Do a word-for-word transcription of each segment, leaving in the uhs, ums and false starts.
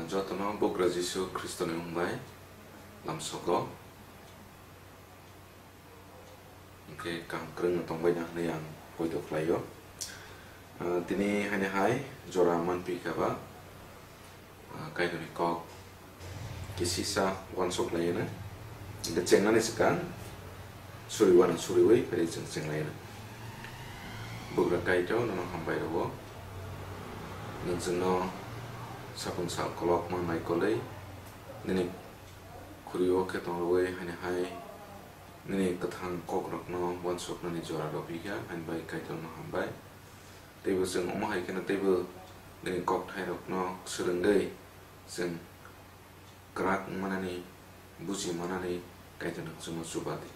Jotono Bugra Jisu Khristoni mung bai lamsogo. Hwnkhe kaham kwrwngno tongbaina hwnwi ang poito khlaio. Ah, tini haini hai jora manphi kha ba, ah, Kaitorni kok kisisa uansuk laiyano. Hwnkhe chengnani swkang suriwano suriwi phai chwng chenglaiyano. Bugra Kaitor, nono hambai rwo. Nwng chwngno sapung sal kolokma naikolwi nini khuri-o khe tongrwui haini hai nini kwthang kokrokno uansuknani jora rw phi kha, haini bai Kaitorno hambai. Teibo chwng omo hai kheno teibo nini kokthairokno swrwngwi chwng kwrak wngmanani, buji manani Kaitor nwng chwngno chuba di.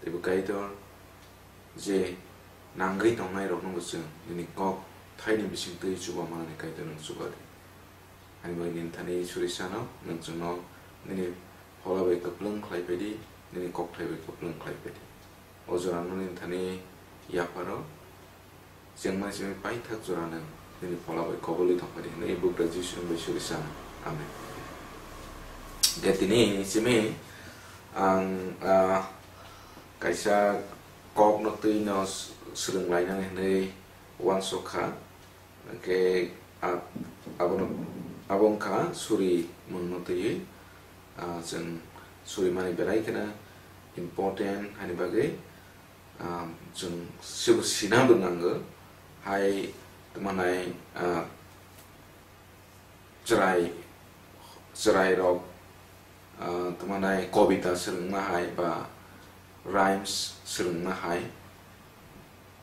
Teibo Kaitor je nangwi tongnairokno bo chwng nini kokthaini bisingtwi chuba manani Kaitor nwng chuba di. Ani bai nini thani suri sano nwng chwngno nini phola bai kwplwng khlai phaidi, nini kokthai bai kwplwng khlai phaidi. O jorano nini thani yapharo chengmani simi paithak jora nwng nini phola bai kobolwi tongphaidi hwnwi Bugra Jisu bai suri sano. Amen. Hwnkhe tini simi ang, ah, kaisa kokno twino s-, swrwng lainani hwnwi uansuk kha. Hwnkhe, ah, abono, abo wngkha suri mungno twiwi, ah, chwng suri mani belai kheno important haini bagwi, ah, chwng sebo sina bo nango. Hai tamo nai, ah, chwrai, chwrairok, ah, tamo nai kobita swrwngma hai ba rhymes swrwngma hai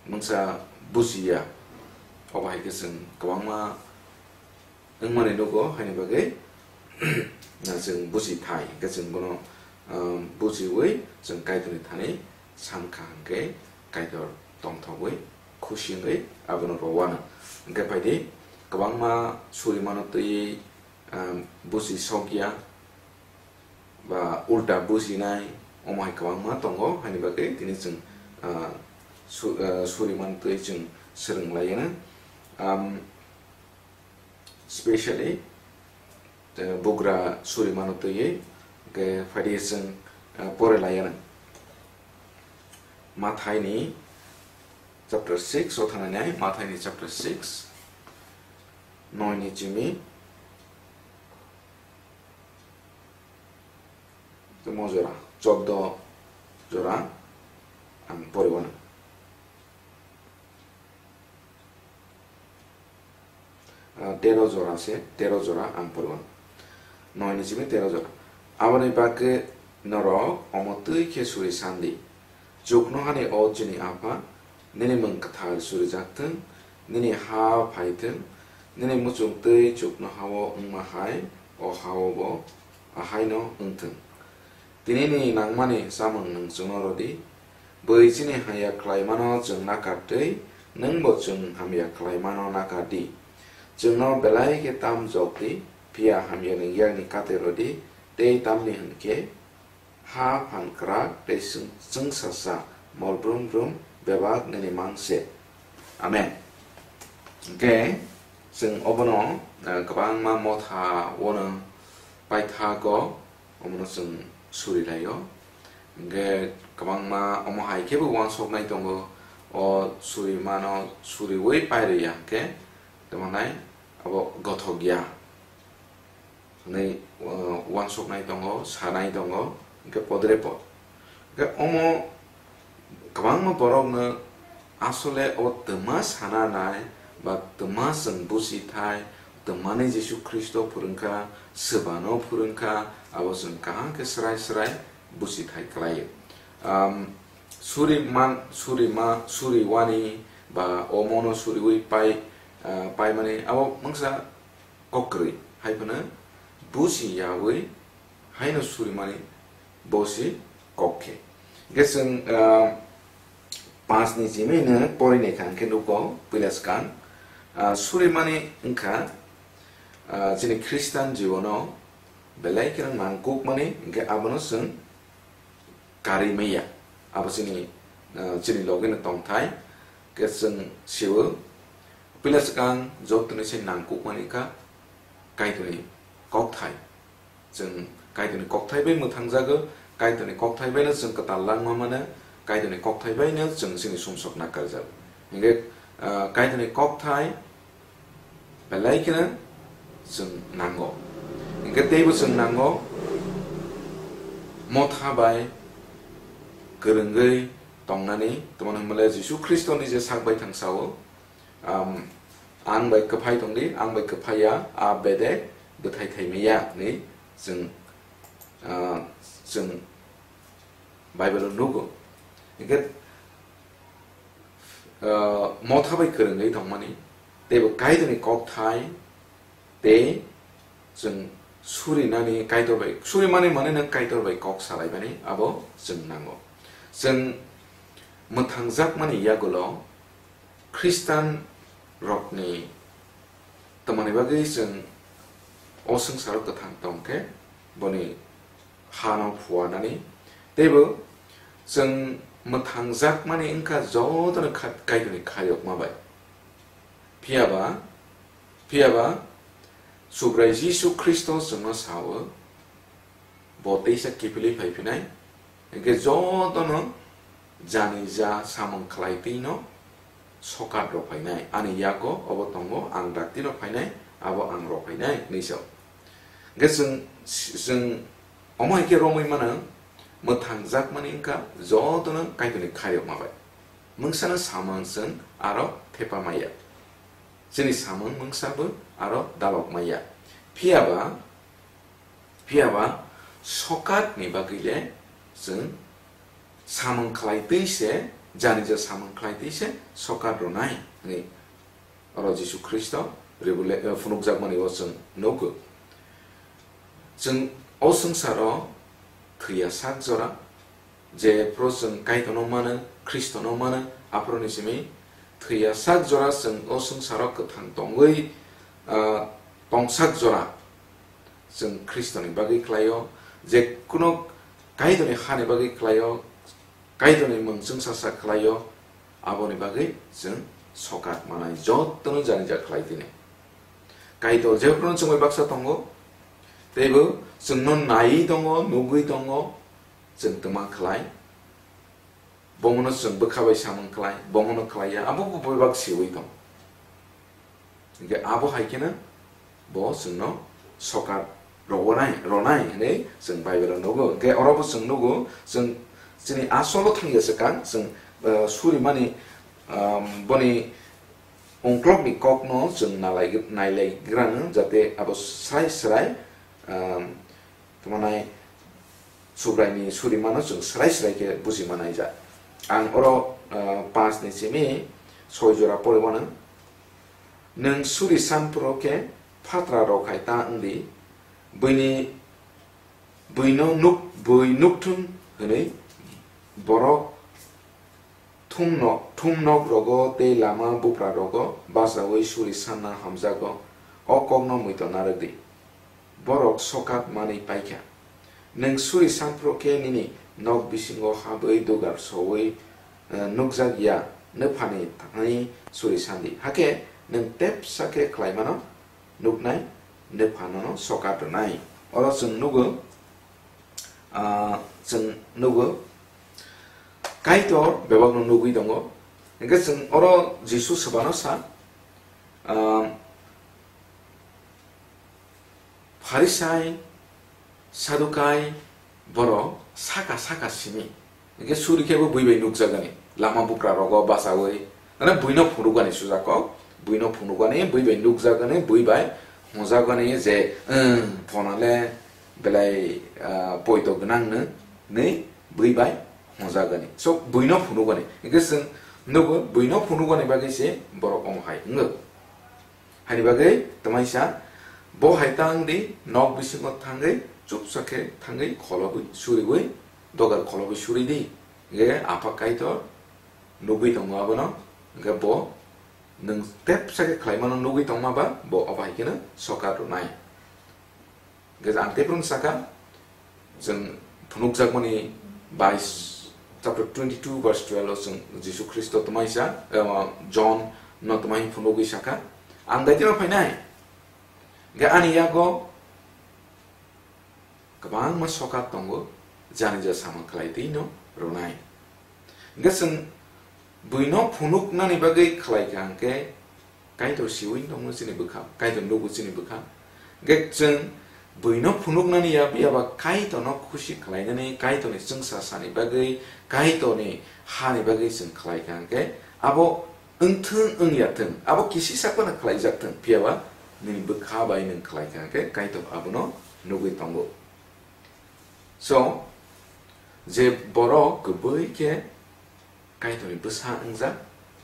mungsa bujiya. Obo hai khe chwng kwbangma wngmani nugo, haini bagwi na chwng buji thai hwnkhe chwng bono, ah, bujiwi chwng Kaitorni thani sankha hwnkhe Kaitor tongthogwi khusi wngwi abono rowano. Hwnkhe phaidi kwbangma suri mano twiwi, ah, buji sokya ba ulta bujinai, omo hai kwbangma tongo, haini bagwi tini chwng, ah, su-, ah, suri mano twiwi chwng swrwng laiyano. Am, specially, eh, bugra suri mano twiwi, hwnkhe phaidi chwng, eh, pore laiyano. Mathaini chapter six o thangnainai, Mathaini chapter six, noi ni chimi tamo jora, choddo jora ang poriwano. Ah, tero jora se, tero jora ang poriwano. Noi ni simi tero jora. Aboni bagwi norok omo twi khe suri sandi. Chuknohani o chini Apha, nini mung kwthar surijak thung, nini ha phai thung, nini muchung twi chuknoha-o wngma hai o ha-o bo ahaino wng thung. Tini nini nangmani chamung nwng chwngno rw di. Bui chini hamya khlaimano chwng nakar twi, nwngbo chwng hamya khlaimano nakar di. Chwngno belai khe tam jok di, phiya hamyani yakni kate rw di, tei tamni hwn khe ha phan kwrak tei chwng-, chwngsasa mol brum brum bebak nini mang se. Amen. Hwnkhe chwng obono, eh, kwbangma motha-o no paithago, omono chwng suri laio. Hwnkhe kwbangma omo hai khe bo uansuknai tongo, o suri mano suriwi pairwya hwnkhe tamo nai abo gothok ya hwnwi, uh, uansuknai tongo, sanai tongo, hwnkhe podre pod. Hwnkhe omo kwbangma borokno asole o twma sana nai ba twma chwng busi thai, twmani Jisu Khristo phwrwngkha, swbano phwrwngkha, abo chwng kaham khe srai srai busi thai khlaio. Um, suri man, suri ma, suri wani ba omono suriwi pai, uh, paimani abo mungsa kok kwrwi, hai phano busi yaui haino surimani bosi kok khe. Hwnkhe chwng, ah, panch ni chimino porinai kha hwnkhe nugo puila swkang, ah, surimani wngkha, ah, chini Khristan jibono belai kheno nangkukmani, hwnkhe abono chwng karwi maya. Abo chini, ah, chini logino tongthai. Khe chwng sio, puila swkang jotoni se nangkukmani kha Kaitorni kokthai. Chwng Kaitorni kokthai bai mwthangjago, Kaitorni kokthai baino chwng kwtal langma mano, Kaitorni kokthai baino chwng chini sumsok nakarjago. Hinkhe, ah, Kaitorni kokthai belai kheno chwng nango. Hinkhe teibo chwng nango motha bai kwrwngwi tongnani, tongmani hwnmale Jisu Khristoni je sak bai thang sao, um, "Ang bai kwphai tongdi, ang bai kwphai ya, a bedek bwthai thaimaya," hinwi chwng, ah, chwng Bible-o nugo. Hinkhe, ah, motha bai kwrwngwi tongmani, teibo Kaitorni kokthai tei chwng surinani Kaitor bai, surimani mane nwng Kaitor bai kok salaimani abo chwng nango. Chwng mwthangjakmani yagulo Khristan rokni tongmani bagwi chwng o swngcharo kwthang tongkhe boni hano phuarnani, teibo chwng mwthangjakmani wngkha jotono kha-, Kaitorni khayokma bai. Phiyaba, phiyaba Subrai Jisu Khristo chwngno sao, bo teisa kiphilwi phai phinai, hinkhe jotono jani ja samung khlai twino sokat rw phainai, ani yago obo tongo, ang dakti rw phainai, abo ang rw phainai, hinwi sao. Hinkhe chwng, chwng omo hai khe romwi mano, mwthangjakmani wngkha jotono Kaitorni khayokma bai. Mungsano samung chwng aro thepa maya. Chini samung mungsa bo aro dalok maya. Phiyaba, phiyaba sokatni bagwi le chwng samung khlai twi se, jani ja samung khlai twi se sokat rwnai hwnwi oro Jisu Khristo ribole-, eh, phunukjakmani o chwng nugo. Chwng o swngcharo thwiya sak jora, je phuru chwng Kaitorno mano, Khristono mano, aphuruni simi thwiya sak jora chwng o swngcharo kwthang tongwi, ah, tongsak jora chwng Khristoni bagwi khlaio, je kuno Kaitorni hani bagwi khlaio, Kaitorni mung chwngsacha khlaio, aboni bagwi chwng sokat manai jotono jani ja khlai tini. Kaitor jephruno chwngbai baksa tongo, teibo chwngno naiwi tongo, nugwi tongo, chwng twma khlai. Bomono chwng bwkha bai samung khlai, bomono khlai ya, abo bo bebak siwi tong. Hinkhe abo hai kheno bo chwngno sokat rogonai, ronai hinwi chwng Bible-o nugo. Hinkhe oro bo chwng nugo, chwng chini asolo thangya swkang, chwng, eh, surimani, um, boni ongklokni kokno chwng nalai-, nailaigrano, jate abo srai srai, um, tongmanai Subraini surimano chwng srai srai khe buji manai ja. Ang oro, ah, panch ni simi soi jora pori mano. Nwng suri san phuru khe phatra rok hai ta wng di, buini, buino nuk-, bui nukthung hwnwi borok thumno-, thumnok rogo tei lama bupra rogo bachaui suri sanna hamjago, o kokno muitor narwk di. Borok sokat manwi paikha. Nwng suri san phuru khe nini nok bisingo habwi dugar soui, eh, nukjak ya, nwphani thani suri san di. Hakhe nwng tepsa khe khlaimano nuknai, nwphanono sokat rwnai. Oro chwng nugo, ah, chwng nugo, Kaitor bebakno nugwi tongo. Hinkhe chwng oro Jisu swbano sa, ah, Pharisai, Sadukai, borok saka saka simi. Hinkhe suri khe bo bui bai nukjagani, lama bupra rogo bachaui. Mane buino phunukgani sujako, buino phunukgani, bui bai nukjagani, bui bai hwnjakgani je, "Wng, phonale belai, ah, poito gwnang nw," hwnwi bui bai hwnjakgani. So, buino phunukgani. Hinkhe chwng nugo, buino phunukgani bagwi se borok omo hai wngo. Haini bagwi twmaisa bo hai ta wng di, nok bisingo thangwi chupsa khe thangwi kholobwi suriwi, dogar kholobwi suri di. Hinkhe Apha Kaitor nugwi tongo abono, hinkhe bo nwng tepsa khe khlaimano nugwi tongma ba bo obo hai kheno sokat rwnai. Hinkhe ang teiphuru sakha, chwng phunukjakmani bais, chapter twenty-two verse twelve o chwng Jisu Khristo twmaisa, eh, John no twmai phunugwi sakha, "Ang daitino phainai, hinkhe ani yago kwbangma sokat tongo, jani ja samung khlai twi no rwnai. Hwnkhe chwng buino phunuknani bagwi khlai kha hwnkhe Kaitor siui tongmo chini bwkha, Kaitor nukgo chini bwkha. Hwnkhe chwng buino phunuknani ya, phiya ba Kaitorno khusi khlainani, Kaitorni chwngsa sani bagwi, Kaitorni hani bagwi chwng khlai kha hwnkhe, abo wngthwng wngya thwng, abo kisisa phano khlaijak thwng, phiya ba nini bwkha bai nwng khlai kha hwnkhe Kaitor abono nugwi tongo. So, je borok kwbwi khe Kaitorni bwsa wngjak,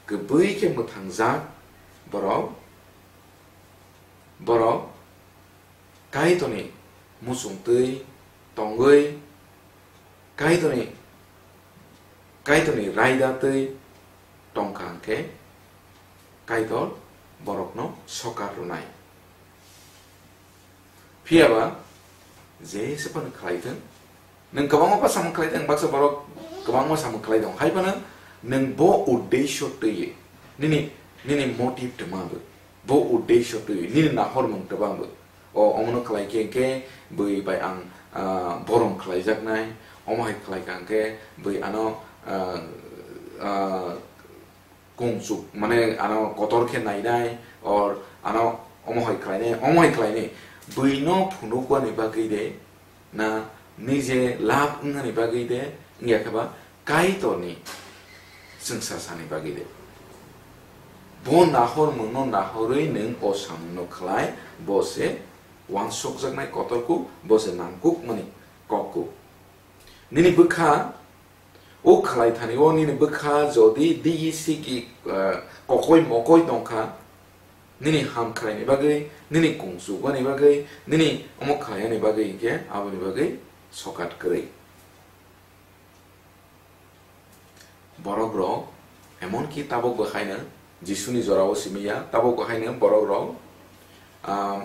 kwbwi khe mwthangjak borok, borok Kaitorni muchungtwi tongwi, Kaitorni, Kaitorni raida twi tongkha hwnkhe Kaitor borokno sokat rwnai. Phiya ba jesa phano khlai thwng, nwng kwbangma bwsa samung khlai thwng, baksa borok kwbangma samung khlai thwng, hai phano nwng bo uddesho twi, nini, nini motive twma bo, bo uddesho twi, nini nahormung twma bo. O, omono khlai khe, hwnkhe bwi bai ang, ah, borom khlaijaknai, omo hai khlai kha hwnkhe bwi ano, ah, ah, kung chuk, mane ano kotor khe nainai, or ano omo hai khlainai, omo hai khlainai. Bwino phunukmani bagwi de, na nije lab wngnani bagwi de, wngya khe ba Kaitorni chwngsa sani bagwi de. Bo nahormungno nahorwi nwng o samungno khlai, bo se uansukjaknai kotor kuk, bo se nangkukmani kok kuk. Nini bwkha o khlai thani o nini bwkha jodi digi sigi, eh, kokoi mokoi tongkha, nini ham khlaini bagwi, nini kung chukmani bagwi, nini omo khlaiyani bagwi hwnkhe aboni bagwi sokat kwrwi. Borok rok, emonki tabuk bo haino Jisuni jorao simi ya, tabuk bo haino borok rok, ah,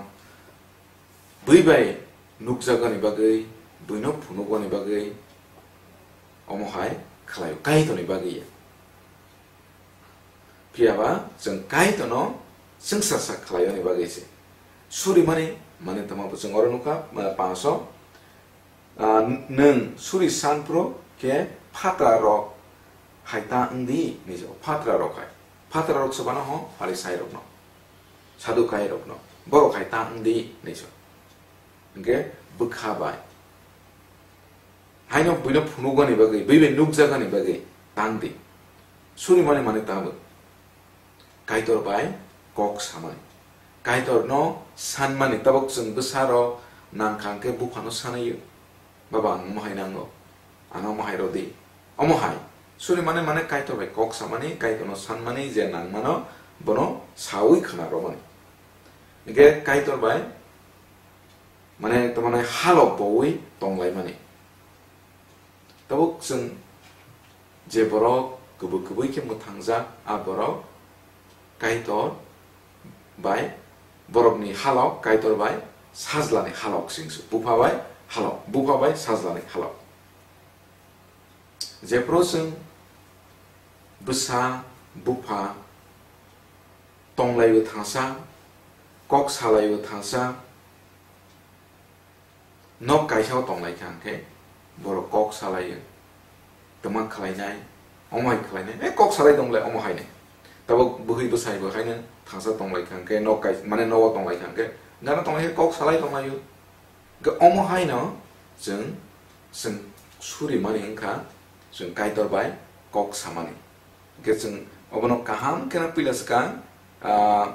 bwi bai nukjakani bagwi, bwino phunukmani bagwi, omo hai khlaio, Kaitorni bagwi ya. Phiya ba chwng Kaitorno chwngsa sa khlaiyoni bagwi se. Surimani mane tamo bo chwng oro nukha, ah, panso, ah, nwng suri san phuru khe phatra rok hai ta wng di, hinwi sa, phatra rok hai. Phatra rok se bana ho, Pharisai rokno, Sadukai rokno, borok hai ta wng di, hinwi sa. Hwnkhe bwkha bai. Haino buino phunukmani bagwi, bwi bai nukjakmani bagwi tang di. Surimani mane tamo. Kaitor bai kok samani. Kaitorno sanmani, tabuk chwng bwsarok nang kha hwnkhe buphano sanaio. Baba, ang omo hai nango. Ano omo hai rw di. Omo hai. Surimani mane Kaitor bai kok samani, Kaitorno sanmani, je nangmano bono saui khna rwmani. Hwnkhe Kaitor bai mane, tamani halok boui tonglaimani. Tabuk chwng je borok kwbwi kwbwi khe mwthangjak, a borok Kaitor bai, borokni halok Kaitor bai sajlani halok singsu, bupha bai halok, bupha bai sajlani halok. Jephru chwng bwsa, bupha tonglaiwi thangsa, kok salaiwi thangsa, nok kaisa o tonglai kha hwnkhe borok kok salaio, twma khlainai, omo hai khlainai, e kok salai tonglai omo haino. Tabuk bwhwi bwsai bo haino thangsa tonglai kha hwnkhe, nok kai-, mane nogo tonglai kha hwnkhe, gana tonglai khe kok salai tonglaio. Hwnkhe omo haino chwng, chwng surimani wngkha, chwng Kaitor bai kok samani. Hwnkhe chwng obono kaham kheno puila swkang, ah,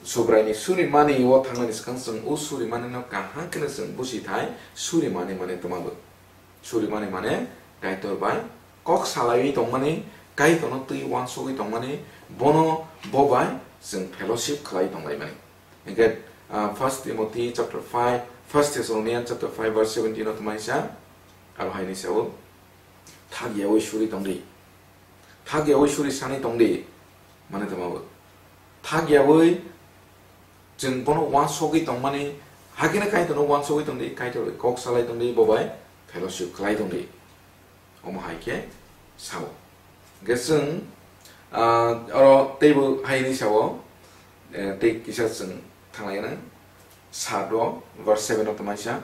Subraini surimani o thangnani swkang chwng o surimanino kaham kheno chwng busi thai surimani mane twma bo. Surimani mane Kaitor bai kok salaiwi tongmani, Kaitorno twi uansugwi tongmani, bono bo bai chwng fellowship khlai tonglaimani. Hwnkhe, ah, First Timothy chapter five, First Thessalonians chapter five verse seventeen o twmai sa, aro haini sa-o, thak yaui suri tongdi. Thak yaui suri sani tongdi. Mane tongma bo. Thak yaui chwng bono uansugwi tongmani, hakhe no Kaitorno uansugwi tongdi, Kaitor bai kok salai tongdi, bo bai fellowship khlai tongdi. Omo hai khe sao. Hwnkhe chwng, ah, oro teibo hai hinwi sao, eh, tei kisa chwng thanglaina, sat o, verse seven o twmai sa.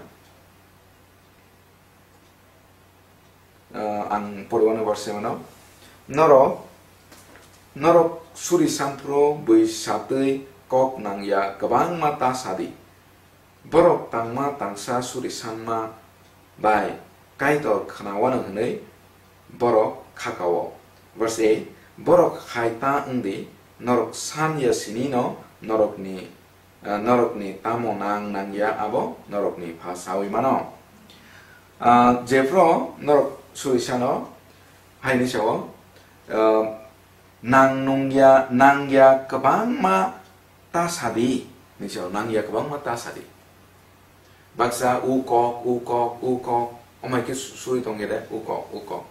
Ah, ang poriwano verse seven o. Norok, norok suri sanphro bui satwi kok nangya kwbangma ta sadi. Borok tangma tangsa suri sanma bai Kaitor khwnawano hwnwi borok khakao. Verse eight, borok hai ta wngdi, norok san ya sinino norokni, ah, norokni tamo nang nangya abo norokni pha sawi mano. Ah, jephro norok suri sano, haini sao, ah, nang nungya, nangya kwbangma ta sadi, ni sao nangya kwbangma ta sadi. Baksa u kok, u kok, u kok, omai khe su-, sui tongya de, u kok, u kok.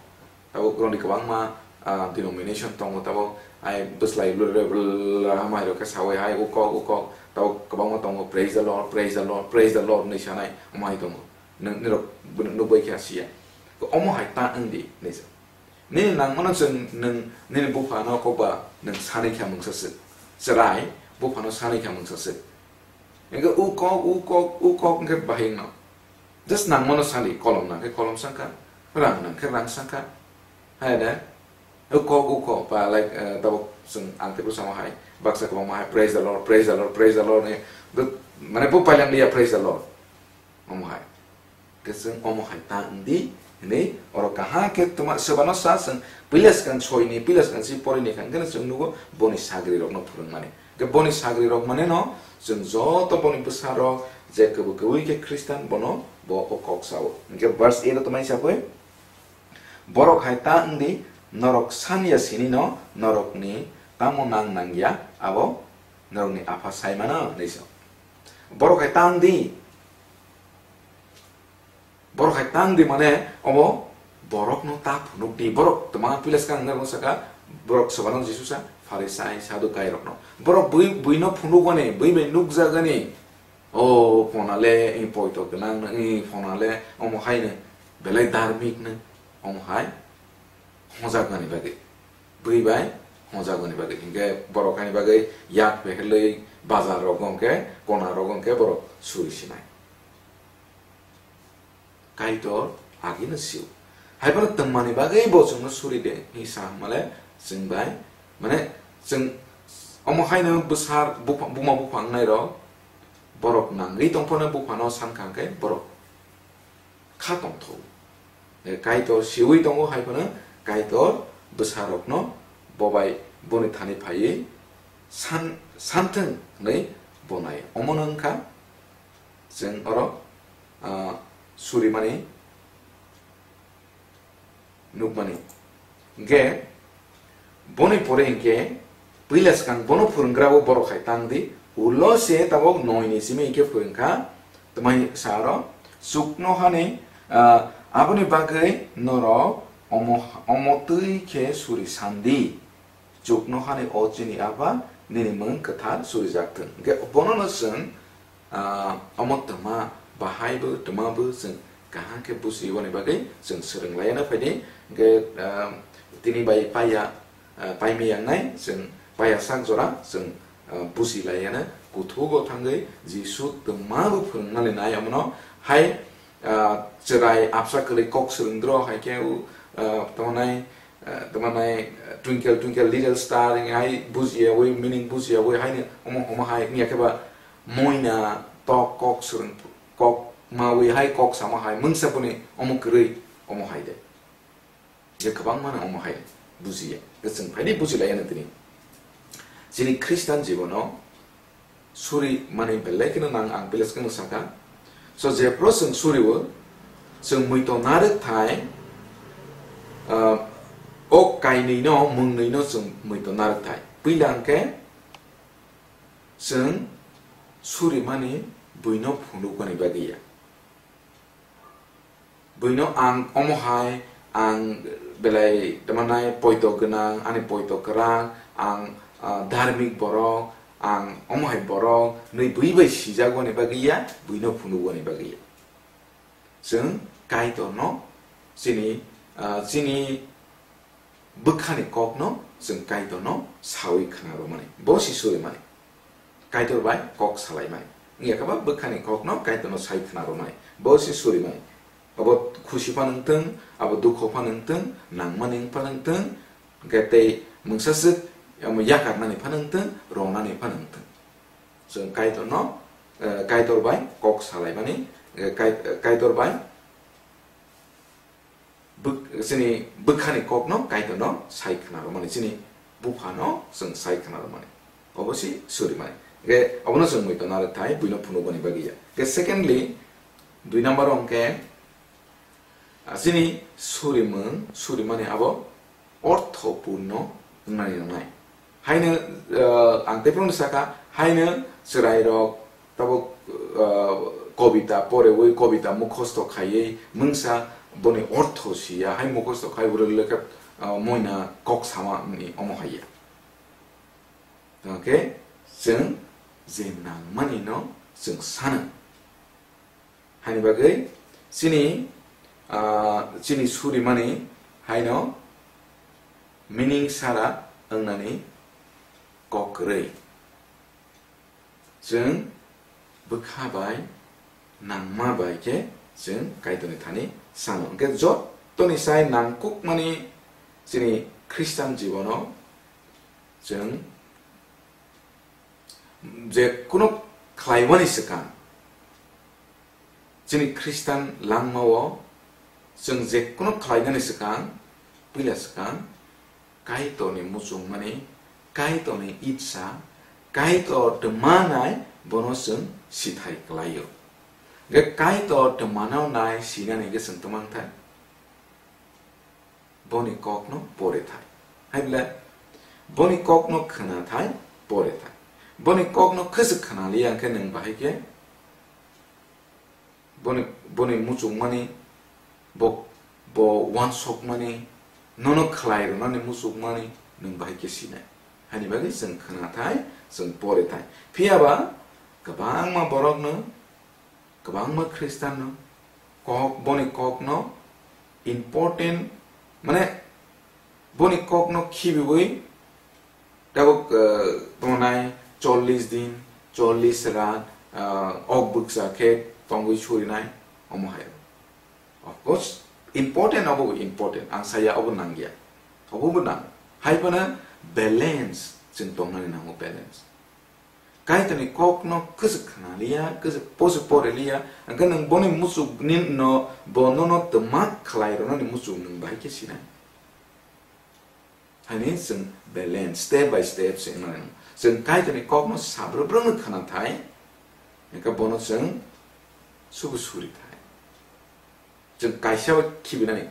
Tabuk roni kwbangma, ah, denomination tongo, tabuk ai bwslai lure bwla hamai rok khe sawi hai u kok, u kok, tabuk kwbangma tongo, "Praise the Lord, praise the Lord, praise the Lord," hinwi sanai, omai tongo. Nwng, nirok, nukbai khe asiya. Omo hai ta wngdi, hinwi sa. Nini nangmano chwng nwng nini buphano kokba nwng sanwi kha mungsa swk. Chwrai buphano sanwi kha mungsa swk. Engkhe u kok, u kok, u kok engkhe bahai wngno. Just nangmano sali, kolom nangkhe kolom sangkha, rang nangkhe rang sangkha. Hai de, u kok, u kok, ba, like, eh, tabuk chwng ang tei bwsamo hai, baksa kwbangma hai, "Praise the Lord, praise the Lord, praise the Lord," hinwi, mane bo pailanglia, "Praise the Lord." Omo hai. Khe chwng omo hai ta wngdi, hinwi oro kaham khe tuma-, swbano sa chwng puila swkang soini, puila swkang si porini kha, hwnkhe chwng nugo boni sagrirokno phwrwngmani. Hwnkhe boni sagrirok mane no chwng joto boni bwsarok je kwbwi kwbwi khe Khristan bono bo o kok sao. Hwnkhe verse eight o tongmani sagwi, "Borok hai ta wngdi, norok sanya sinino norokni tamo nang nangya, abo norokni Apha sai mano," hinwi sa. Borok hai ta wngdi, Borok hai tang di mane omo borokno ta phunuk di. Borok twma puila swkang wngna rwng saka, borok swbano Jisu sa, Pharisai, Sadukai rokno. Borok bui, buino phunuk ani, bui bai nukjak ani. O phona le, i poito gwnang no, i phona le, omo hai no, belai dharmik no, omo hai hojak ani bagwi. Bui bai hojak ani bagwi. Hinkhe borok ani bagwi yak pehelwi bazar rogo hinkhe, kona rogo hinkhe borok suri sinai. Kaitor agino sio. Haiphano twmani bagwi bo chwngno suri de, hinwi sa hwnmale chwng bai, mane chwng omo haino bwsar bupha-, buma bupha wngnairok borok nangwi tongphano buphano sankha hwnkhe borok kha tongthogo. Kaitor siwi tongo haiphano Kaitor bwsarokno bobai boni thani phaiwi san-, santhwng hwnwi bonai. Omono wngkha chwng oro, ah, surimani nukmani. Hinkhe boni pore hinkhe puila swkang bono phwrwnggrao borok hai tang di, ulo se tabok noi ni simi hinkhe phwrwngkha, twmai sa aro, chuknohani, ah, aboni bagwi norok omo, omo twi khe suri san di. Chuknohani o chini Apha, nini mung kwthar surijak thung. Hinkhe bonono chwng, ah, omo twma bahai bo, twma bo chwng kaham khe buji, aboni bagwi chwng swrwng laiya no phaidi. Hinkhe, ah, tini bai paiya, ah, paimaya wngnai chwng paiya sak jora chwng, ah, buji laiya no, kuthugo thangwi Jisu twma bo phwrwngna nai omono hai, ah, chwrai absa kwrwi kok swrwng dro hai khe, ah, tamo nai, ah, tamo nai, ah, twinkle twinkle little star, wng hai bujiyawi, meaning bujiyawi, haino omo omo hai wngya khe ba moina tok kok swrwng, kok mawi hai kok samo hai mungsa boni omo kwrwi omo hai de. Je kwbangma no omo hai bujiya. Hwnkhe chwng phaidi bujilaiya no tini. Chini Khristan jibono suri mani belai kheno nang, ang belai kheno saka. So, jephru chwng suri o, chwng muito narwk thai, ah, o kainwi no, mwngnwi no chwng muito narwk thai. Puila hwnkhe chwng suri mani buino phunukmani bagwi ya. Buino ang omo hai, ang belai tamo nai poito gwnang, ani poito kwrak, ang, ah, dharmik borok, ang omo hai borok, nwi bui bai sijak wani bagwi ya, buino phunuk wani bagwi ya. Chwng Kaitorno chini, ah, chini bwkhani kokno chwng Kaitorno sawi khna rwmani, bo se surimani. Kaitor bai kok salaimani. Wngya khe ba bwkhani kokno Kaitorno sai khna rwmani, bo se surimani. Abo khusi phano wngthwng, abo dukho phano wngthwng, nangmani wng phano wngthwng, hwnkhe tei mungsaswk, omo yakarnani phano wngthwng, rongnani phano wngthwng. Chwng Kaitorno, eh, Kaitor bai kok salaimani, eh, Kai-, Kaitor bai bwk-, chini bwkhani kokno Kaitorno sai khna rwmani, chini buphano chwng sai khna rwmani. Obo si surimani. Hwnkhe obono chwng muitu narwkthai, buino phunukmani bagwi ya. Hwnkhe secondly, dui number o hwnkhe, ah, chini surimung, surimani abo ortho purno wngnani nangnai. Haino, ah, ang tei phano saka, haino chwrairok tabuk, ah, kobita porewi, kobita mukhosto khaiwi mungsa boni ortho siya, hai mukhosto khai uro lekha, ah, moina kok sama ni omo haiya. Hwnkhe chwng je nangmani no chwng sano. Haini bagwi chini, ah, chini surimani haino meaning sara wngnani kok kwrwi. Chwng bwkha bai nangma bai khe chwng Kaitorni thani sano. Hwnkhe jottoni sai nangkukmani chini Khristan jibono chwng je kuno khlaimani swkang, chini Khristan langmao chwng je kuno khlainani swkang, puila swkang Kaitorni muchungmani, Kaitorni itsa, Kaitor twmanai bono chwng sithai kwlaio. Hwnkhe Kaitor twmanao nai sinani hwnkhe chwng twmang thai. Boni kokno pore thai. Hai bwle boni kokno khna thai, pore thai. Boni kokno khwswk khna liya hwnkhe nwng bahai khe boni, boni muchungmani, bo, bo uansukmani, nono khlai rwnani muchungmani nwng bahai khe sinai. Haini bagwi chwng khna thai, chwng pore thai. Phiya ba kwbangma borokno, kwbangma Khristanno kok, boni kokno important, mane, boni kokno khibiwi tabuk, eh, tongnai chollish din, chollish rat, eh, ok bwkcha khe tongwi surinai, omo hai. Of course, important, obo bo important, ang saya obo nangya, obo bo nang. Hai phano balance, chwng tongnani nango balance. Kaitorni kokno kwswk khna liya, kwswk poso pore liya, hwnkhe nwng boni muchuk ni no, bo nono twma khlai rwnani muchuk nwng bahai khe sinai. Hani chwng balance, step by step se wngnai. Chwng Kaitorni kokno sabrubrumno khna thai, hwnkhe bono chwng subu suri thai. Chwng kaisa bo khibinani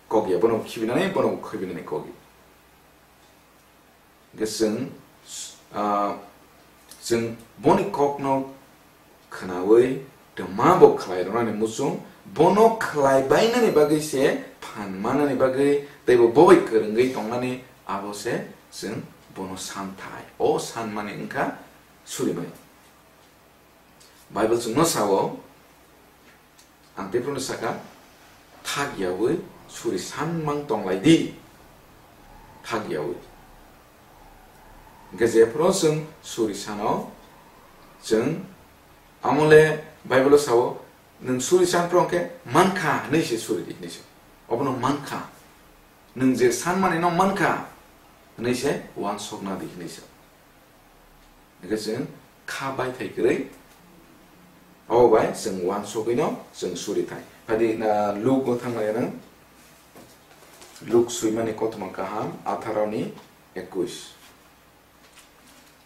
kok ya, bono khibinani, bono khibinani kok ya. Hwnkhe chwng, ah, chwng boni kokno khnaui twma bo khlai rwnani muchung, bono khlai bainani bagwi se phan manani bagwi tei bo bobai kwrwngwi tongnani abo se chwng bono san thai. O sanmani wngkha surimani. Bible chwngno sao, ang tei phano saka, thak yaui suri san mang tong lai di. Thak yaui. Hwnkhe jephru chwng suri sano, chwng amole Bible o sao, nwng suri san phru hwnkhe mankha hwnwi se suri di hwnwi se. Obono mankha. Nwng je sanmani no mankha hwnwi se uansukna di hwnwi se. Hwnkhe chwng kha baithai kwrwi, abo bai chwng uansugwino chwng suri thai. Phadi na Luk o thangmani nwng, Luk swimani kothoma kaham, atharo ni ekush.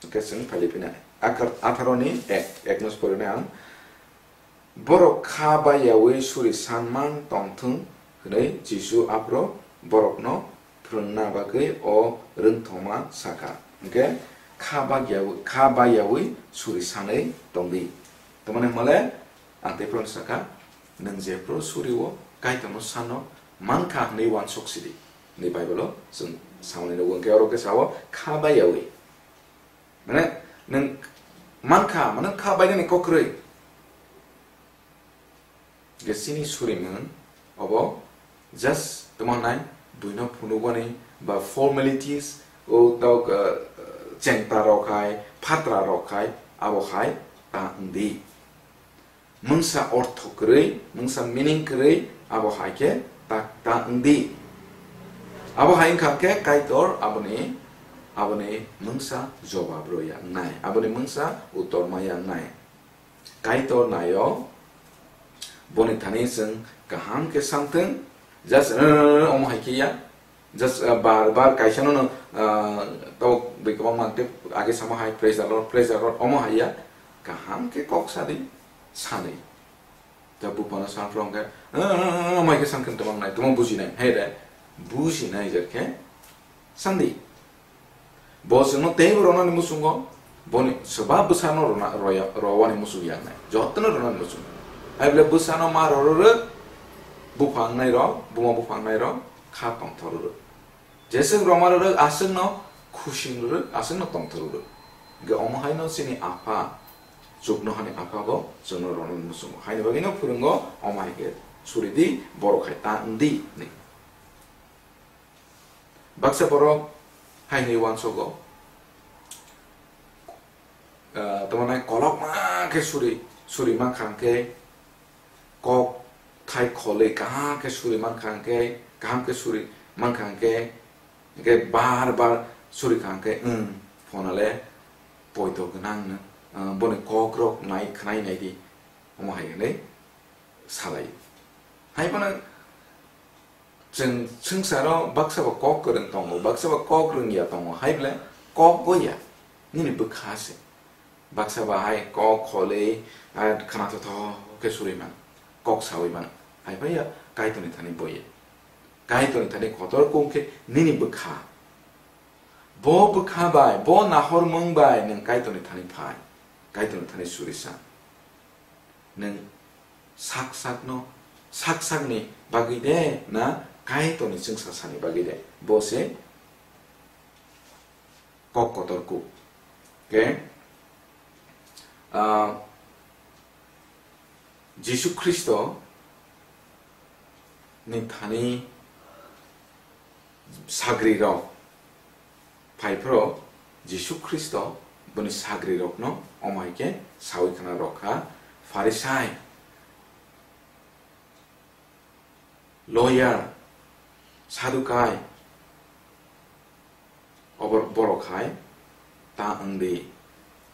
Hwnkhe chwng phai liphinai. Akar-, atharo ni ek, ek no se porinai ang. Borok kha baiyaui suri san mang tongthwng hwnwi Jisu aphuru borokno phrwngna bagwi o rwngthoma sakha. Hwnkhe kha bagyaui, kha baiyaui suri sanwi tongdi. Tamoni hwnmale ang tei phano sakha, nwng jephru suri-o Kaitorno sano mankha hwnwi uansuk sidi. Hwnwi Bible-o chwng samani nugo, hwnkhe oro khe sao kha baiyaui. Mane, nwng mankha, mane kha bainani kok kwrwi. Ge chini surimung obo just tamo nai buino phunukmani ba formalities o tok, uh, chengta rok hai, phatra rok hai, abo hai ta wngdi. Mungsa ortho kwrwi, mungsa meaning kwrwi, Abo hai khe ta, ta wng di. Abo hai wngkha khe Kaitor aboni, aboni mungsa jobab rw ya wngnai, aboni mungsa uttor ma ya wngnai. Kaitor naio, boni thani chwng kaham khe samthwng, just, uh, omo hai khe ya, just, uh, bar bar kaisa no, uh, tabuk bui kwbangma tei age samo hai, "Praise the Lord, praise the Lord," omo hai ya, kaham khe kok sa di, sa di. Ta buphano sa phrwng khe, "Uh, uh, uh, omo hai khe samthwng, twmang nai, twmang buji nai," hai de, buji nai jer khe, Sandi. Bo chwngno teibo ronani muchungo, boni swba bwsano rona, roya, rowani muchung ya wngnai. Jotono ronani muchungo. Hai bole bwsano ma rororok, buphang nairok, buma buphang nairok, kha tongthororok. Jeswk roma rorok, aswkno khusing rorok, aswkno tongthororok. Hingke omo haino chini apha, chuknohani apha bo chwngno ronani muchungo. Haini bagwino phwrwngo, omo hai khe suri di, borok hai ta wng di, hwnwi. Baksa borok hai hwnwi uansogo, ah, tamani kolokma khe suri, suri mankha hwnkhe, kok thai kholwi kaham khe suri mankha hwnkhe, kaham khe suri mankha hwnkhe, hwnkhe bar bar suri kha hwnkhe, "Wng, phone le poito gwnang no, ah, boni kok rok nai khwnai nai di," omo hai hwnwi salai. Hai phano Chwng swngcharo baksa bo kok kwrwng tongo, baksa bo kok rwngya tongo, hai bole kok goya nini bwkha se. Baksa ba hai kok kholwi, ah, khwnathotho khe suri man, kok saui man, hai phaiya Kaitorni thani boya. Kaitorni thani kotor kung khe nini bwkha. Bo bwkha bai, bo nahormung bai nwng Kaitorni thani phai, Kaitorni thani suri sa. Nwng sak sakno, sak sakni bagwi de na Kaitorni chwngsa sani bagwi de? Bo se kok kotor kuk. Khe, ah, Jisu Khristo ni thani sagri rok phai phro Jisu Khristo boni sagri rokno omo hai khe saui khna rw kha, Pharisai, lawyer, Sadukai, obor-, borok hai ta wng di,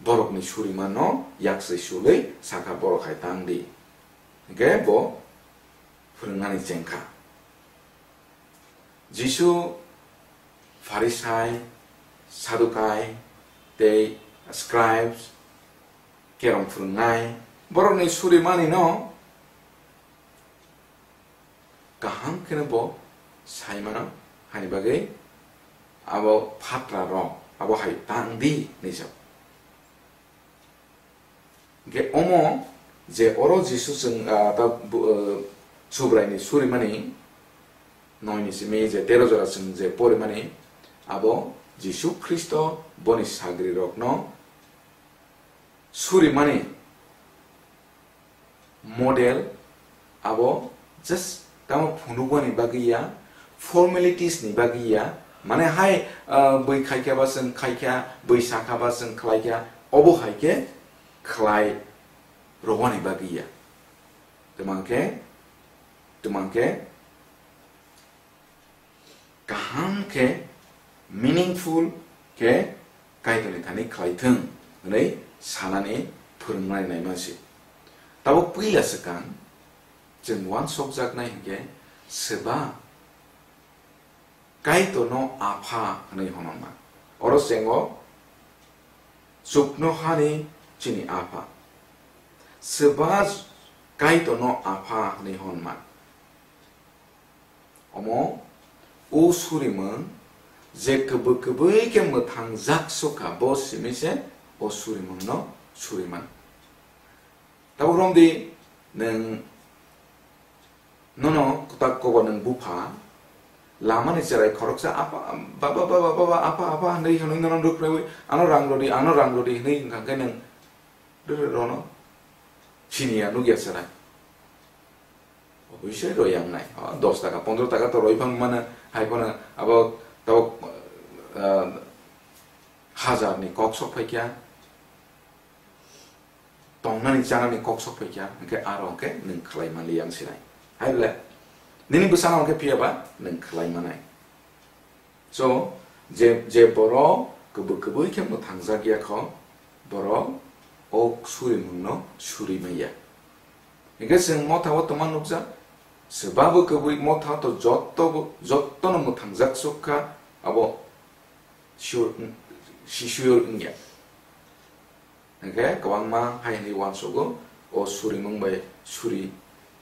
borokni surimano yaksai sulwi sakha borok hai ta wng di. Hingkhe bo phwrwngnani chengkha. Jisu Pharisai, Sadukai tei scribes, kerong phwrwngnai, borokni surimanino kaham kheno bo sai mano, hani bagwi abo phatra rok abo hai tang di hinwi sa. Hingke omo je oro Jisu chwng, ah, ta bu-, ah, Subraini surimani noi ni simi je tero jora chwng je porimani, abo Jisu Khristo boni sagri rokno surimani model abo just tamo phunukmani bagwi ya, formalities ni bagwi ya, mane hai, ah, bui khaikha ba chwng khaikha, bui sakha ba chwng khlaikha, obo hai khe khlai rwani bagwi ya. Twmang khe, twmang khe, kaham khe, meaningful khe Kaitorni thani khlai thung hwnwi sanani phwrwngmani naima se. Tabuk puila swkang chwng uansukjaknai hinkhe swba Kaitorno Apha hwnwi honorma. Oro chengo chuknohani chini Apha. Swba Kaitorno Apha hwnwi honma. Omo o surimung je kwbwi kwbwi khe mwthang jak sukha, bo simi se o surimungno suriman. Tabuk romdi nwng nono kwtak kobo nwng bupha lamani cherai khoroksa, "Apa, baba, baba, baba, apa, apa," hwnwi hwnwi nono rwkhraiwi, "Ano rang rwdi, ano rang rwdi," hwnwi wngkha khe nwng rwrwk rono siniya nukya cherai. Obviously rwya wngnai. O, dos taka, pondro taka to rwi phang mano, hai phano abo tabuk, ah, hajar ni kok sok phaikha, tongnani chanani kok sok phaikha, hwnkhe aro hwnkhe nwng khlai manliya wng sinai. Hai bole, Nini bwsano hwnkhe phiyaba nwng khlai manai. So, je, je borok kwbwi kwbwi khe mwthangjak ya kho, borok o surimungno suri manya. Hingke chwng motha o twma nukjak, swbabo kwbwi motha to jotto bo, jottono mwthangjak sok kha, abo sure, sure wngya. Hingke kwbangma hai hwnwi uansugo, o surimung bai suri,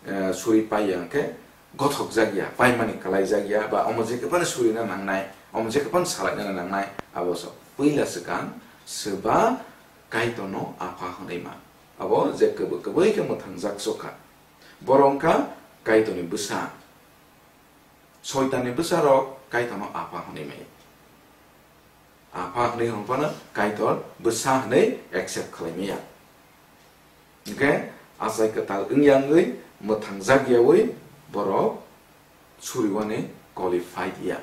eh, suri paiya hingke gothokjak ya, paimani kwlaijak ya, ba omo je kwphano surina nangnai, omo je kwphano salaina nangnai, abo so puila swkang swba Kaitorno Apha hwnwi ma. Abo je kwbwi kwbwi khe mwthangjak sokha. Borok wngkha Kaitorni bwsa. Soitanni bwsarok Kaitorno Apha hwnwi maya. Apha hwnwi hwnphano Kaitor bwsa hwnwi accept khlai maya. Hingke achai kwtal wngya wngwi mwthangjak yaui borok suriwani qualified ya.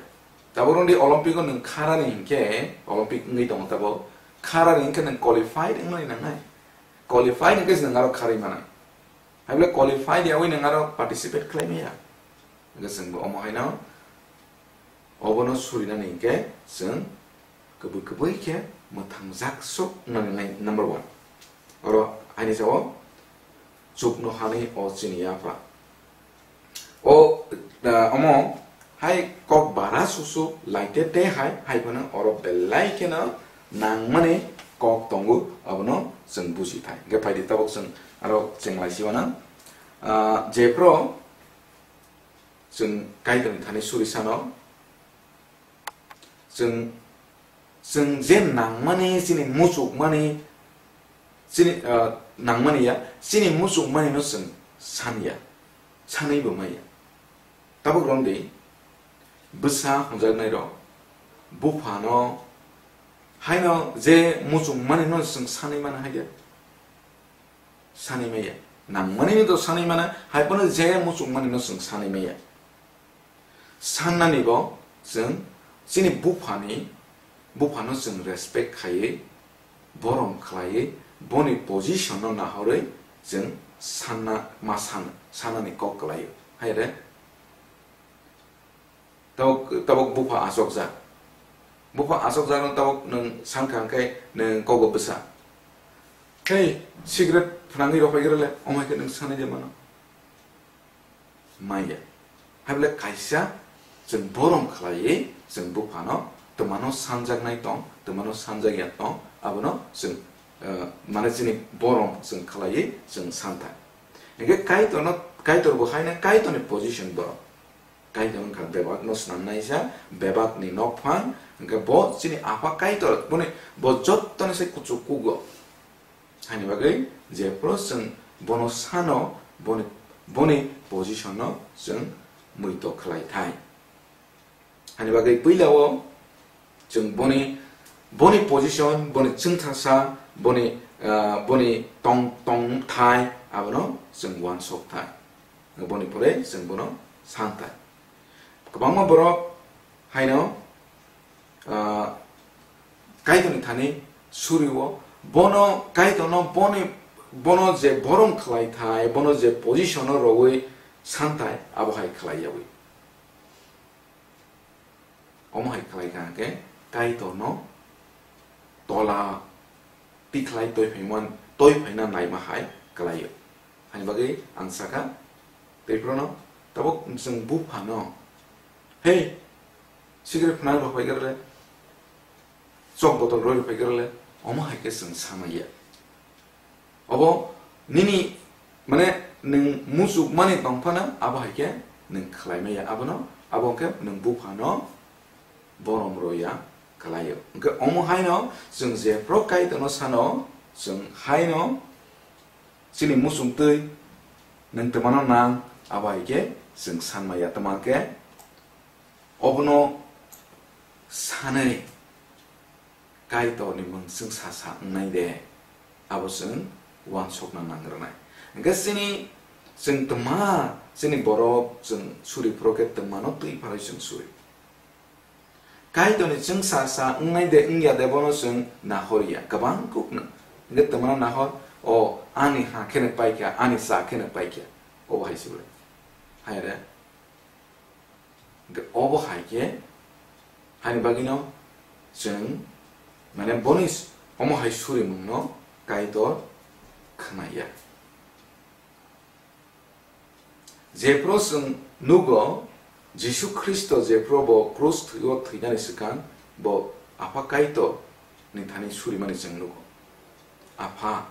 Tabuk rwngdi Olympic o nwng kharani hinkhe, Olympic wngwi tongo tabuk, kharani hinkhe nwng qualified wngnani nangnai. Qualified hinkhe se nwng aro kharwi manai. Hai bole qualified yaui nwng aro participate khlai maya. Hingke chwng bo omo haino obono surinani hinkhe chwng kwbwi kwbwi khe mwthangjak sok wngnani nai number one. Oro haini sao chukno hani o chini yapha. O, ah, omo hai kok bara susu laite te hai, hai phano oro belai kheno nangmani kok tongo, abono chwng buji thai. Hingke phaidi tabuk chwng aro chenglaisi uanang. Ah, jephru chwng Kaitorni thani suri sano, chwng, chwng je nangmani, chini muchukmani, chini, ah, nangmani ya, chini muchukmani no chwng san ya, sanwi bo maya. Tabuk rwngdi, bwsa hwnjaknai rok, bupha no, haino je muchukmani no chwng sanwi mano hai ya. Sanwi maya. Nangmani no to sanwi mana, hai phano je muchukmani no chwng sanwi maya. Sannani bo chwng chini buphani, buphano chwng respect khaiwi, borom khlaiwi, boni position no nahorwi chwng sanna ma san, sannani kok kwlaio. Hai re? Tabuk, tabuk bupha achokjak. Bupha achokjak no tabuk nwng sankha hwnkhe nwng kogo bwsa. Hei, cigarette phnangwi rwphai gra le, omo hai khe nwng sanai de mano. Maya. Hai bole kaisa chwng borom khlaiwi chwng buphano twmano sanjaknai tong, twmano sanjakya tong, abono chwng, eh, mane chini borom chwng khlaiwi chwng santhai. Hingkhe Kaitorno, Kaitor bo haino Kaitorni position borok. Kaitor wngkha bebakno snamnaisa, bebakni nokphang, hingkhe bo chini Apha Kaitor, boni, bo jottoni se kuchuk kugo. Haini bagwi jephru chwng bono sano, boni, boni position-no chwng muitok khlai thai. Haini bagwi puila-o chwng boni, boni position, boni chwngthasa, boni, ah, boni tong, tongthai, abono chwng uansuk thai. Boni pore chwng bono san thai. Kwbangma borok haino, ah, Kaitorni thani suri-o, bono Kaitorno boni, bono je borom khlai thai, bono je position-o rwui san thai, abo hai khlai yaui. Omo hai khlai kha hwnkhe Kaitorno tola tikhlai toi phaimani, toi phaina naima hai khlaio. Haini bagwi ang sakha, tei phrono tabuk chwng buphano, "Hei, cigarette phnang rwphai gra le, chok botol roi rwphai gra le," omo hai khe chwng samaya. Obo nini, mane, nwng muchukmani tongphano abo hai khe nwng khlai maya. Abono, abo hwnkhe nwng buphano borom roya khlaio. Hwnkhe omo haino chwng jephru Kaitorno sano, chwng haino chini muchungtwi nwng twmano nang, abo hai khe chwng san maya. Twma khe obono sanwi Kaitorni mung chwng sa sa wngnai de, abo chwng uansukna nang rwnai. Hwnkhe chini, chwng twma, chini borok chwng suri phuru khe twmano twi pharwi chwng suri. Kaitorni chwng sa sa wngnai de wngya de bono chwng nahor ya, kwbang kuk no. Hwnkhe twmano nahor, o ani ha kheno paikha, ani cha kheno paikha, obo hai se ble. Hai re. Hwnkhe obo hai khe, haini bagwino chwng, mane, boni s-, omo hai surimungno Kaitor khwnaya. Jephru chwng nugo, Jisu Khristo jephru bo krus thwi-o thwinani swkang bo Apha Kaitor ni thani surimani chwng nugo. Apha,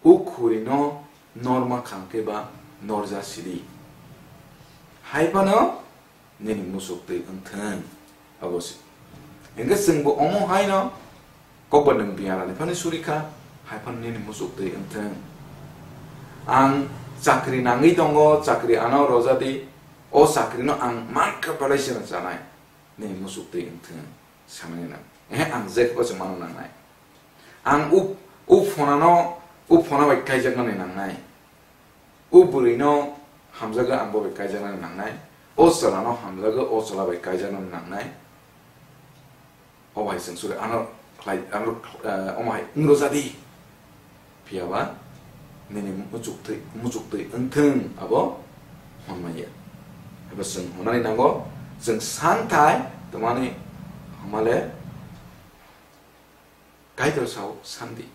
o khurino norma khang khe ba norja sidi. Hai phano nini muchuk twi wngthwng. Abo se. Hingke chwngbo omo haino kokba nwng biyarani phano suri kha, hai phano nini muchuk twi wngthwng. Ang chakri nangwi tongo, chakri ano rojadi, o chakrino ang mankha belai seno chanai, nini muchuk twi wngthwng, sanani nang. Ehe, ang jekbo se mano nangnai. Ang u, u phonano, u phona bai kaijaknani nangnai. O bwrwino hamjagwi ang bo bai kaijaknani nangnai, o chwlano hamjagwi o chwla bai kaijaknani nangnai. Obo hai chwng suri ano khlai, ano, eh, omo hai wng rwjadi. Phiya ba nini muchuk twi, muchuk twi wngthwng abo hwnmaya. Ebo chwng hwnani nango, chwng santhai twmani hwnmale Kaitor sao, "Sandi."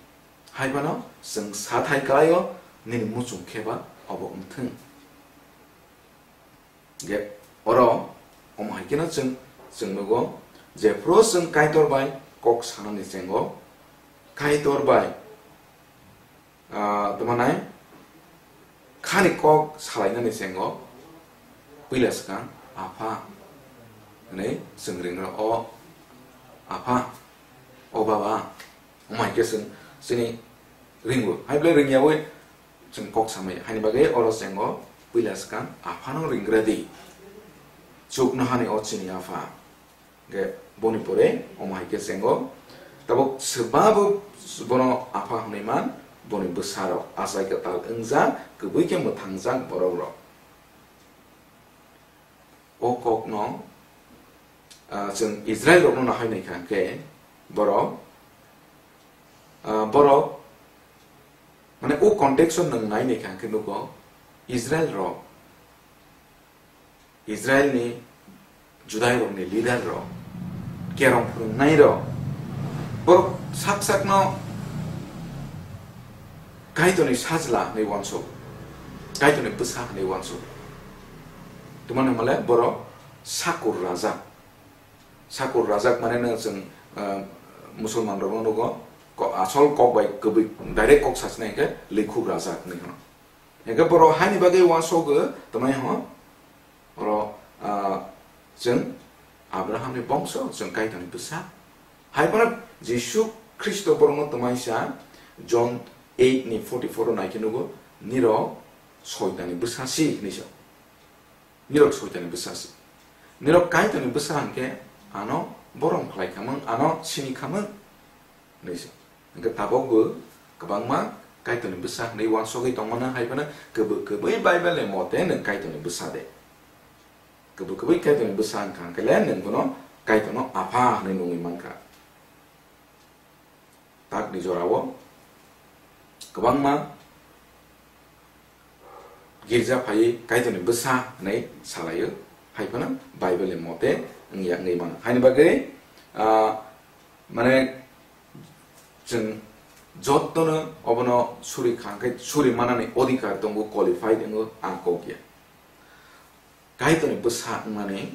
Hai phano chwng sathai kalaio, nini muchung khe ba obo wngthwng. Ge oro omo hai kheno chwng, chwng nugo, jephru chwng Kaitor bai kok sanani chengo, Kaitor bai, ah, tamo nai, khani kok salainani chengo, puila swkang, "Apha," hwnwi chwng ringrw, "O Apha, o Baba," wngmai khe chwng chini ringo. Hai belai ringyawi chwng kok samai. Haini bagwi oro chengo puila swkang, "Aphano ringra di, chuknohani o chini Apha." Hwnkhe boni pore omo hai khe chengo, tabuk swbabo bono Apha hwnwi man, boni bwsarok achai kwtal wngjak, kwbwi khe mwthangjak borokrok. O kokno, ah, chwng Israel rokno nahai naikha hwnkhe borok, ah, borok, mane, o context o nwng nai naikha hwnkhe nugo, Israel rok, Israel ni Judai rokni leader rok, kerong phwrwngnai rok, borok sak sakno Kaitorni sajla hwnwi uansuk, Kaitorni bwsa hwnwi uansuk. Twmani hwnmale borok sakur rajak. Sakur rajak mane no chwng, ah, Musulman rokno nugo, ko-, asol kok bai kwbwi direct kok sachinai khe likhuk rajak hinwi hwno. Hingke borok haini bagwi uansukgo, twmai hwn? Oro, ah, chwng Abrahamni bongso, chwng Kaitorni bwsa. Hai phano Jisu Khristo borokno twmai sa, John eight ni forty-four o naikhe nugo, "Nirok Soitanni bwsa si," hinwi sa. "Nirok Soitanni bwsa si. Nirok Kaitorni bwsa hwnkhe ano borom khlai khamung, ano sini khamung," hinwi sa. Hingke tabukbo kwbangma Kaitorni bwsa hinwi uansugwi tongmano, hai phano kwbwi kwbwi Bible ni mote nwng Kaitorni bwsa de. Kwbwi kwbwi Kaitorni bwsa wngkha hwnkhe le nwng bono Kaitorno Apha hinwi nungwi mankha. Takni jorao kwbangma girja phaiwi Kaitorni bwsa hinwi salaio, hai phano Bible ni mote wngya wngwi mano. Haini bagwi, ah, mane, chwng jottono obono suri kha hwnkhe suri manani odhikar tongo, qualified wngo, ang kok ya. Kaitorni bwsa wngmani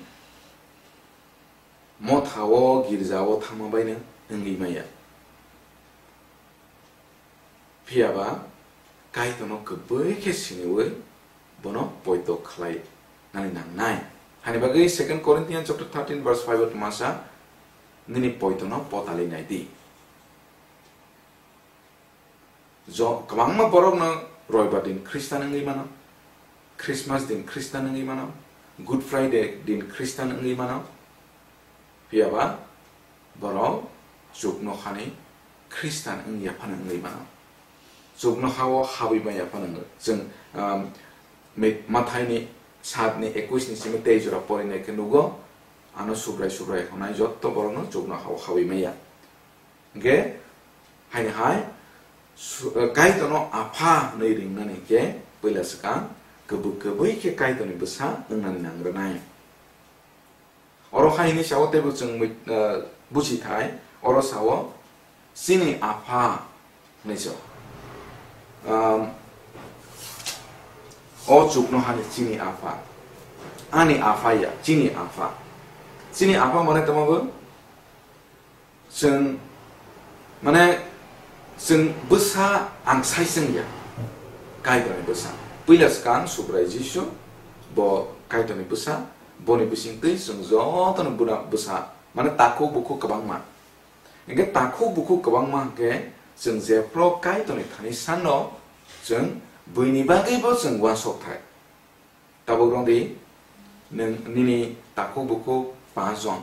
mothao, girjao thangma baino wngwi maya. Phiya ba Kaitorno kwbwi khe siniwi bono poito khlai nani nangnai. Hani bagwi Second Corinthians chapter thirteen verse five o tma sa, "Nini poitono potali nai di." Jo-, kwbangma borokno Roibar din Khristan wngwi mano, Christmas din Khristan wngwi mano, Good Friday din Khristan wngwi mano. Phiya ba borok chuknokhani Khristan wngya phano wngwi mano. Chuknohao habwi maya phano wngwi. Chwng, um, Mi-, Mathaini saat ni ekwis ni simi tei jora porinai khe nugo, ano Subrai Subrai hwnai jotto borokno chuknohao habwi maya. Hingke haini hai su-, eh, Kaitorno Apha hwnwi ringnani khe puila swkang Kwbwi kwbwi khe Kaitorni bwsa wngnani nang rwnai. Oro hai hwnwi sao teibo chwng mui-, ah, buji thai, oro sao, "Chini Apha," hwnwi sao. Um, o chuknohani chini Apha. Ani Apha ya, chini Apha. Chini Apha mane tamo bo? Chwng, mane, chwng bwsa ang sai chwng ya. Kaitorni bwsa. Puila swkang Subrai Jisu, bo Kaitorni bwsa, boni bisingtwi chwng jotono bwna-, bwsa, mane, takhuk bukhuk kwbangma. Hingke takhuk bukhuk kwbangma hingke chwng jephru Kaitorni thani sano chwng buini bagwibo chwng uansuk thai. Tabuk rwngdi, nwng nini takhuk bukhuk panch jon.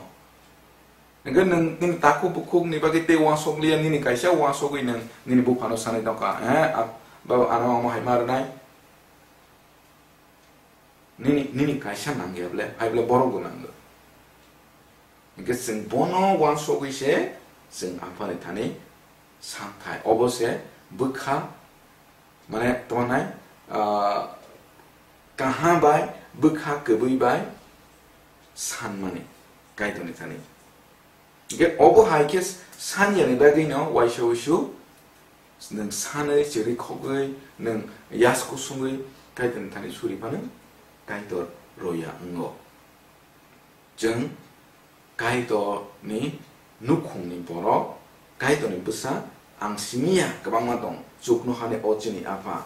Hingke nwng nini takhuk bukhukni bagwi tei uansuk liya, nini kaisa uansugwi nwng nini buphano sanwi tongkha, "Eh, ap-, baba, ano omo hai ma rwnai?" Nini, nini kaisa nangya ble, hai ble borok bo nango. Hingke chwng bono uansugwi se chwng Aphani thani santhai. Obo se bwkha, mane, tamo nai, ah, kaham bai, bwkha kwbwi bai sanmani Kaitorni thani. Hingke obo hai khe sanyani bagwino waisa wuisu nwng sanwi, chiri khogwi, nwng yas kusungwi Kaitorni thani suri phano Kaitor roya wngo. Chwng Kaitorni nukhungni borok, Kaitorni bwsa ang simi ya kwbangma tong, chuknohani o chini Apha.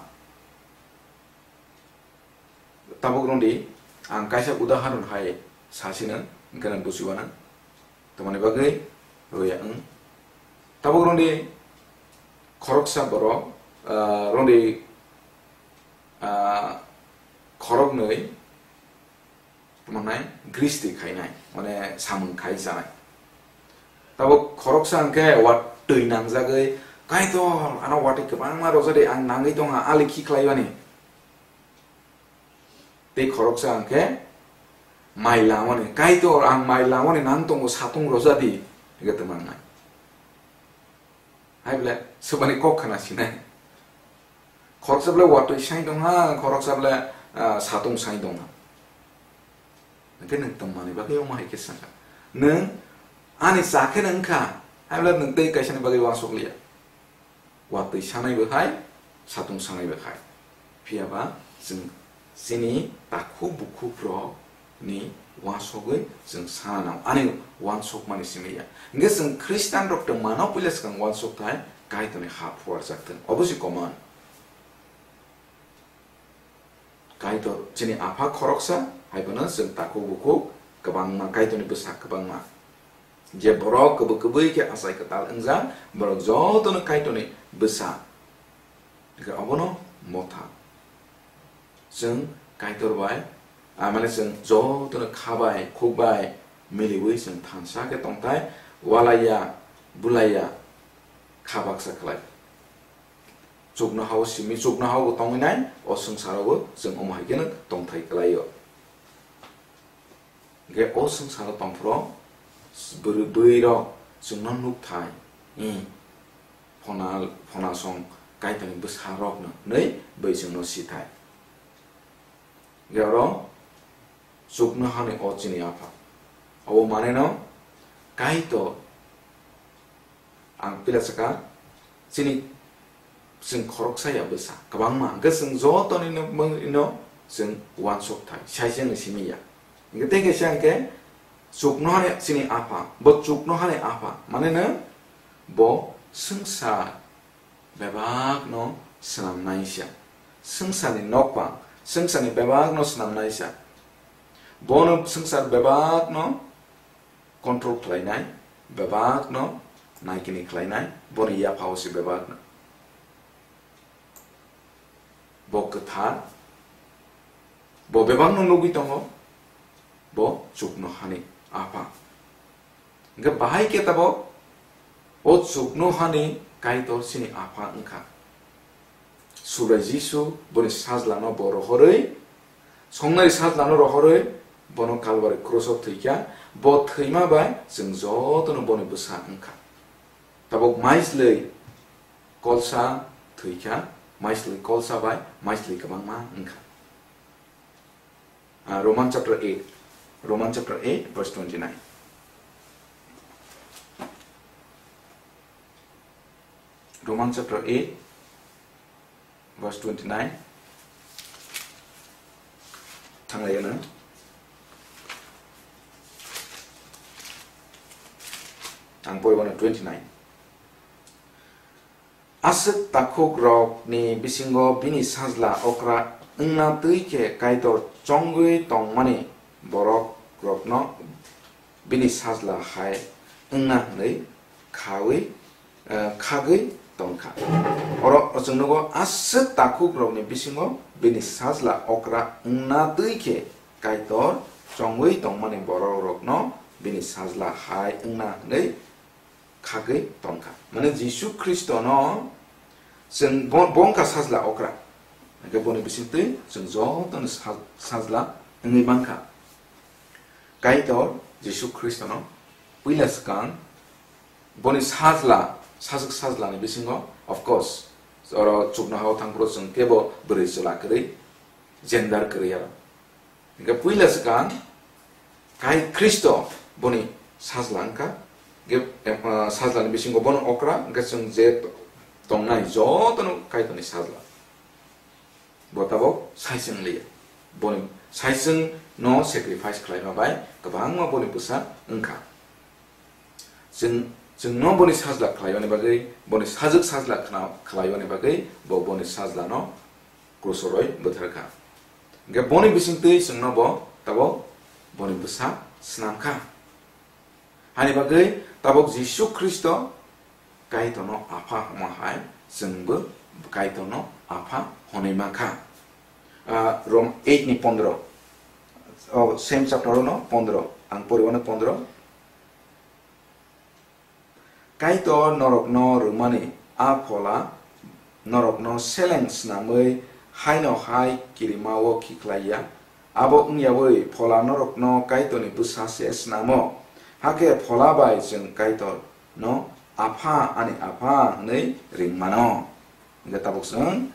Tabuk rwngdi, ang kaisa udaharon hai sasino, hwnkhe nang buchiwana. Tamoni bagwi roya wng. Tabuk rwngdi, khoroksa borok, ah, rwngdi, ah, khoroknwi, tamo nai, gristi khainai, mane samung khai chanai. Tabuk khoroksa hwnkhe watwi nangjagwi, "Kaitor, ano watwi kwbangma rwjadi, ang nangwi tongha, ali khi khlaiwani." Tei khoroksa hwnkhe mai lamani, "Kaitor, ang mai lamani, nang tongo, satung rwjadi," hwnkhe twmannai. Hai ble, swbani kok khna sinai. Khoroksa ble watwi sai tongha, khoroksa ble, ah, satung sai tongha. Hwnkhe nwng twmani bagwi omo hai khe sakha. Nwng ani cha khe nwng kha, hai ble nwng tei kaisani bagwi uansuk liya. Watwi sanai bo hai, satung sanai bo hai. Phiya ba chwng chini takhuk bukhuk rok ni uansugwi chwng sana nango. Ani uansukmani simi ya. Hingke chwng Khristian rok tongmano puila swkang uansuk thai Kaitorni ha phuarjak thung. Obo se common. Kaitor chini Apha khoroksa, hai phano chwng takhuk bukhuk kwbangma, Kaitorni bwsa kwbangma. Je borok kwbwi kwbwi khe achai kwtal wngjak, borok jotono Kaitorni bwsa. Hingke obono motha. Chwng Kaitor bai, ah, mane chwng jotono kha bai, khuk bai miliwi chwng thansa khe tongthai, walaiya, bulaiya, kha baksa khlai. Chuknoha-o simi, chuknoha-o bo tongwi nai, o swngcharo bo chwng omo hai kheno tongthai kwlai-o. Hingke o swngcharo tongphuru bwrwi, bwrwi rok chwngno nukthai, hmm, phona, phonasong Kaitorni bwsa rokno hwnwi bwswngno sithai. Hingke oro chuknohani o chini Apha. Obo maneno Kaitor ang pila saka chini Chwng khoroksa ya bwsa kwbangma, hwnkhe chwng jotoni no, no chwng uansuk thai, sai chwng simi ya. Hwnkhe tei kaisa hwnkhe chuknohani chini apha, bo chuknohani apha, mane no bo swngchar bebak no swnam naisa, swngcharni nokpang, swngcharni bebak no swnam naisa, bono swngchar bebak no control khlainai, bebakno naikini khlainai, boni yaphao se bebakno. Bo kwthar, bo bebakno nugwi tongo, bo chuknohani apha. Hwnkhe bahai khe tabok o chuknohani Kaitor chini apha wngkha. Subrai Jisu boni sajlano bo rohorwi, songnai sajlano rohorwi bono Kalbari kroso thwikha. Bo thwima bai chwng jotono boni bwsa wngkha. Tabuk maislwi kolsa thwikha, maislwi kolsa bai maislwi kwbangma wngkha. Ah, Roman chapter eight. Roman chapter eight, verse twenty-nine. Roman chapter eight, verse twenty-nine. Thanglai gana. Ang poribo no twenty-nine. Aswk takhukrokni bisingo bini sajla okra wngna twi khe Kaitor chongwi tongmani borokrokno bini sajla hai wngna hwnwi khaui, eh, khagwi tongkha. Oro chwng nugo, aswk takhukrokni bisingo bini sajla okra wngna twi khe Kaitor chongwi tongmani borokrokno bini sajla hai wngna hwnwi khagwi tongkha. Mane Jisu Khristono chwng bo-, bo wngkha sajla okra. Hwnkhe boni bisingtwi chwng jotono saj-, sajla wngwi mankha. Kaitor Jisu Khristono puila swkang boni sajla, sajwk sajlani bisingo, of course, oro chuknohao thangphuru chwng kebo bwrwi chwla kwrwi, gender kwrwi aro. Hingke puila swkang Kai Khristo boni sajla wngkha. Hingke, em, ah, sajlani bisingo bono okra, hingke chwng je to-, tongnai jotono Kaitorni sajla. Bo tabok saiswng liya. Boni saiswng no sacrifice khlaima bai kwbangma boni bwsa wngkha. Chwng, chwngno boni sajla khlaiyoni bagwi, boni sajwk sajla khna-, khlaiyoni bagwi bo boni sajlano kruso rwi bwtharkha. Hingke boni bisingtwi chwngno bo tabok boni bwsa snamkha. Hani bagwi tabok Jisu Khristo Kaitorno Apha hwnma hai chwngbo Kaitorno Apha hwnwi mankha. Ah, Rom eight ni pondro. Oh, same chapter no pondro. Ang poriwano pondro. Kaitor norokno rwmani a phola norokno seleng snamwi haino hai kirimao khiklaiya. Abo wngyawi phola norokno Kaitorni bwsa se snamo. Hakhe phola bai chwng Kaitorno Apha, ani Apha hwnwi ring mano. Hingke tabuk chwng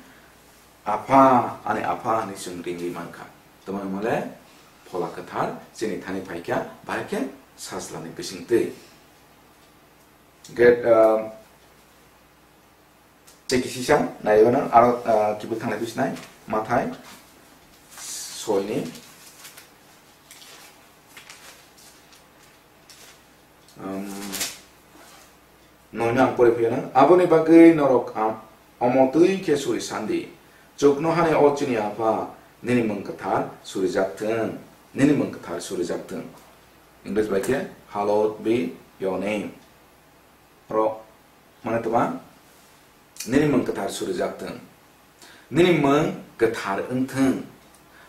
Apha, ani Apha hwnwi chwng ringwi mankha. Tamoni hwnmale phola kwthar chini thani phaikha, bahai khe sajlani bisingtwi. Get, uh, tei kisisa naiwano aro, uh, kibui thanglai bisnai Mathai soini, um, noino ang pori phiyano. Aboni bagwi norok, ah, omo twi khe suri sandi. Chuknohani o chini Apha, nini mung kwthar surijak thung. Nini mung kwthar surijak thung. English bai khe, "Hallowed be your name." Oro mane twma, nini mung kwthar surijak thung. Nini mung kwthar wngthung.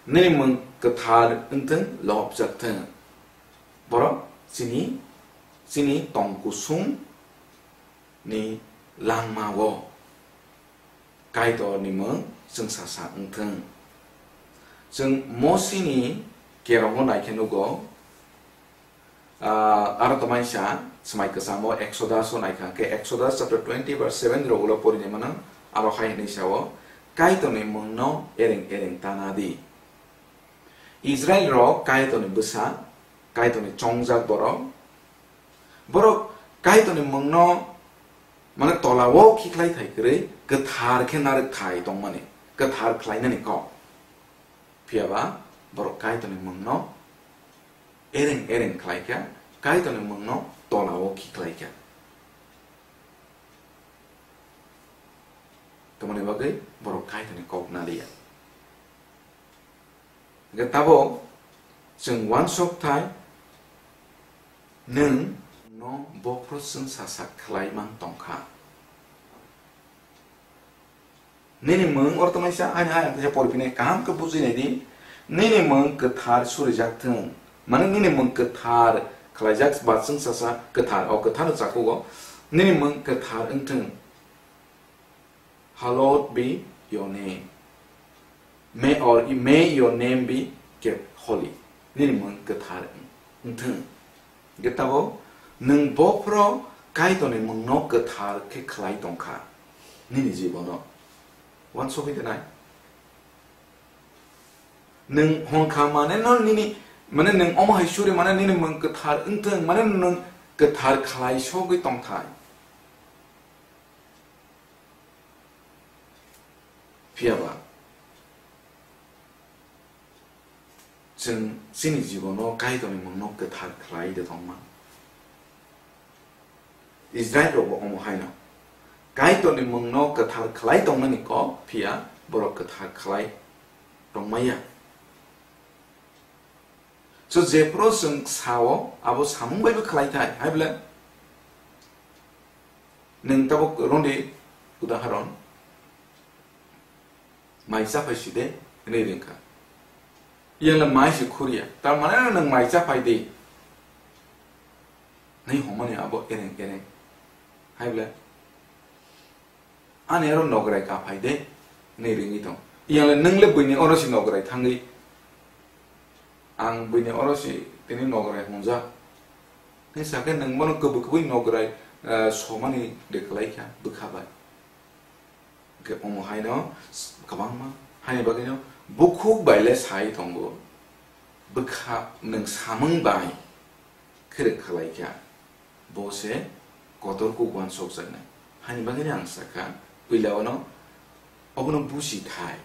Nini mung kwthar wngthung, lobjak thung. Borok chini, chini tong kusung ni langmao Kaitorni mung chwngsasa wngthung. Chwng Mosini kerongo naikhe nugo, ah, aro twmaisa swmai kwchamo Exodus o naikha khe, Exodus chapter twenty verse seven rok ulo porinai mano, aro hai hwnwi sao, "Kaitorni mungno ereng ereng tana di." Israel rok Kaitorni bwsa, Kaitorni chongjak borok. Borok Kaitorni mungno, mane, tolao khikhlai thai kwrwi kwthar khe narwk thai tongmani, kwthar khlainani kok. Phiyaba borok Kaitorni mungno ereng ereng khlaikha, Kaitorni mungno tolao khikhlaikha. Tamoni bagwi borok Kaitorni kok naliya. Hingke tabok chwng uansuk thai, nwng no bophro chwngsasa khlai man tongkha. Nini mung, oro tongnaisa, ani ayang teisa poriphinai kaham khe bujinai di. Nini mung kwthar surijak thung. Mane nini mung kwthar khlaijak ba chwngsasa kwthar, o kwthar no chakugo. Nini mung kwthar wngthung. Hallowed be your name. May, or may your name be kept holy. Nini mung kwthar wng-, wngthung. Hingke tabok nwng bophro Kaitorni mungno kwthar khe khlai tongkha nini jibono. Uansugwi de nai. Nwng hwn kha mane no nini, mane nwng omo hai suri mane nini mwng kwthar wngthwng, mane nwng kwthar khlai sogwi tongthai. Phiya ba, chwng chini jibono Kaitorni mungno kwthar khlai de tongma. Israilrokbo omo haino Kaitorni mungno kwthar khlai tongmani kok, phiya borok kwthar khlai tongmaya. So, jephru chwng sao, abo samung baibo khlai thai, hai bwle? Nwng tabuk rwndi udaharon, mai chaphai si de, hwnwi ring kha. Iyang le mai se khuriya, tar mane nwng mai chaphai di, hwnwi hwnmani abo ereng ereng, hai bwle? Ani oro nograi kaphai de, hwnwi ringwi tong. Iyang le nwng le buini oro se nograi thangwi, ang buini oro se tini nograi hwnjak. Hwnwi sakhe nwng bono kwbwi kwbwi nograi, eh, somani de kwlai kha, bwkha bai. Hwnkhe omo haino s-, kwbangma haini bagwino bukhuk bai le sai tongo, bwkha nwng samung bai khe kwlai kha. Bo se kotor kuk uansukjaknai. Haini bagwino ang sakha, puila ono obono busi thai.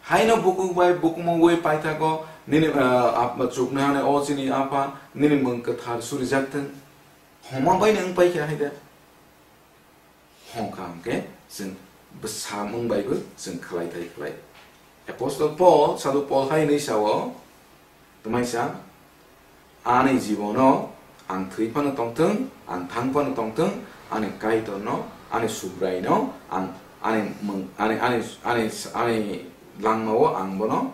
Haino bukhuk bai bukumu ui paithago nini, ah, ap-, chuknani o chini apha nini mwng kwthar surijak thung. Homa bai nwng pai kha hai da? Hongkha hwnkhe chwng bwsamung baibo chwng khlai thai khlai. Apostle Paul, Sadhu Paul hai hwnwi sao, tamaisa, "Ani jibono ang thwi phano tongthwng, ang thang phano tongthwng, ani Kaitorno, ani Subraino, ang ani mwng, ani, ani, ani, ani langmao ang bono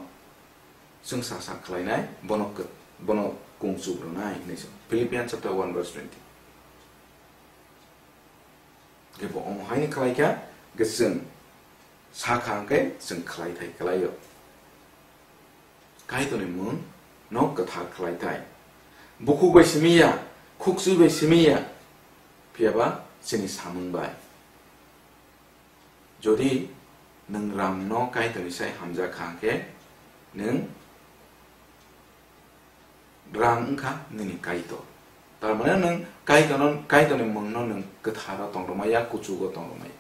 chwngsa sa khlainai, bono kw-, bono kung chukrunai," hwnwi sa. Philippians chapter one verse twenty. Hwnkhe bo omo haino khlai kha, hwnkhe chwng sa kha hwnkhe chwng khlai thai khlaio. Kaitorni mung no kwthar khlai thai. Bukhuk bai simi ya, khukchui bai simi ya, phiya ba chini samung bai. Jodi nwng Ram no Kaitorni sai hamjak kha hwnkhe, nwng Ram wngkha nini Kaitor. Tar mane nwng Kaitorno, Kaitorni mungno nwng kwtharo tongrwmaya, kuchugo tongrwmaya.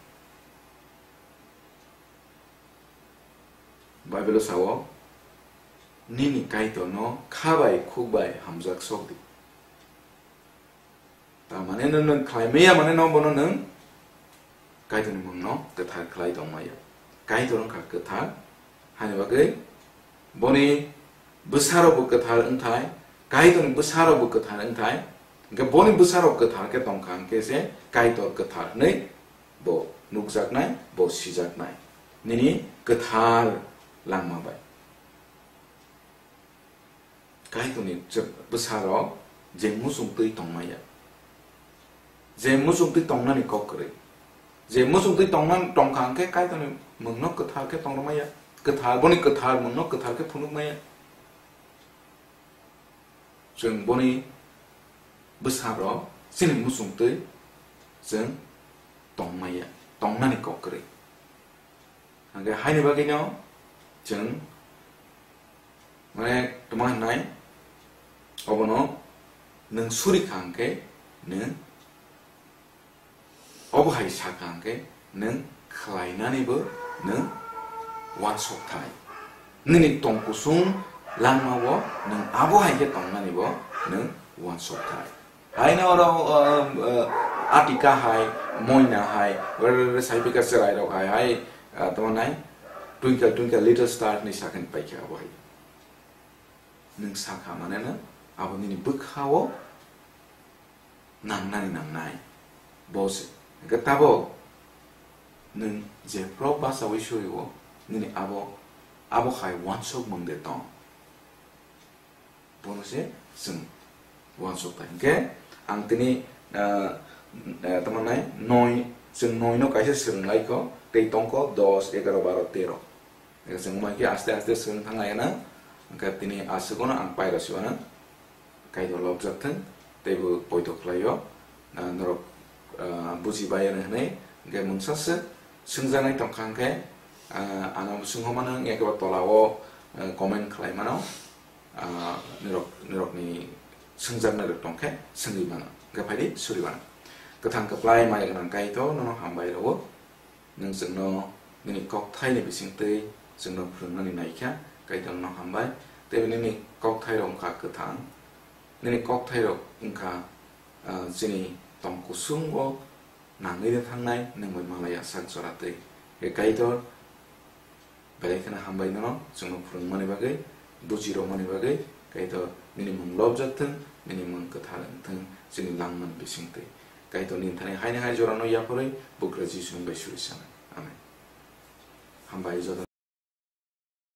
Bible-o sao, "Nini Kaitorno kha bai khuk bai hamjak sok di." Tar mane nwng, nwng khlai maya mane no bono nwng Kaitorni mungno kwthar khlai tong maya. Kaitor wngkha kwthar, haini bagwi boni bwsarokbo kwthar wngthai, Kaitorni bwsarokbo kwthar wngthai, hwnkhe boni bwsarok kwthar khe tongkha hwnkhe se Kaitor kwthar hwnwi bo nukjaknai, bo sijaknai. Nini kwthar langma bai. Kaitorni chwk bwsarok je muchung twi tongmaya, je muchung twi tongnani kok kwrwi, je muchung twi tongna-, tongkha hwnkhe Kaitorni mungno kwthar khe tongrwmaya, kwthar, boni kwthar mungno kwthar khe phunukmaya. Chwng boni bwsarok chini muchung twi chwng tongmaya, tongnani kok kwrwi. Hwnkhe haini bagwino chwng, mane, tma hwnai, obono nwng suri kha hwnkhe nwng obo hai sa kha hwnkhe nwng khlainanibo nwng uansuk thai. Nini tongkusung langmao nwng abo hai khe tongnanibo nwng uansuk thai. Haino oro, uh, uh, Atika hai, Moina hai, ore ore saipika chwrairok hai, hai, uh, tamo nai, "Twinkle, twinkle, little star," hinwi sakani paikha abo hai. Nwng sakha mane no, abo nini bwkhao nangnani nangnai. Bo se. Hwnkhe tabok nwng jephru bachaui surio, nini abo, abo hai uansukmung de tong. Bono se chwng uansuk thai. Hwnkhe ang tini, ah, ah, tamo nai noi, chwng noi no kaisa swrwng lai kho, tei tong kho dos, egaroh, baroh, teroh. Hwnkhe chwng wngma khe aste aste swrwng thang lai na, hwnkhe tini aswk no ang pairasi uanw, Kaitor lobjak thung, tei bo poito khlai o, ah, norok, ah, buji bai anw hwnwi, hwnkhe mungsa swk swngjaknai tong kha hwnkhe, ah, ano swngho mano wngya khe bo tola o, eh, comment khlai mano, ah, nirok, nirokni swngjaknai rok tongkhe swngwi mano. Hwnkhe phaidi suri mano. Kwthang kwplai maya gwnang Kaitor, nono hambai rwo. Nwng chwngno nini kokthaini bisingtwi chwngno phwrwngmani naikha, Kaitor nono hambai. Tei nini kokthairok wngkha kwthang. Nini kokthairok wngkha, ah, chini tong kusungo nangwi thangnai, nwng bai malaya sak jora twi. Hwnkhe Kaitor, belai kheno hambai nono, chwngno phwrwngmani bagwi, buji rwmani bagwi, Kaitor nini mung lobjak thung, nini mung kwthar wng thung, chini langmani bisingtwi. Kaitor nini thani haino hai jorano yapharwi, Bugra Jisu mung bai suri sanai. Amen. Hambai joto.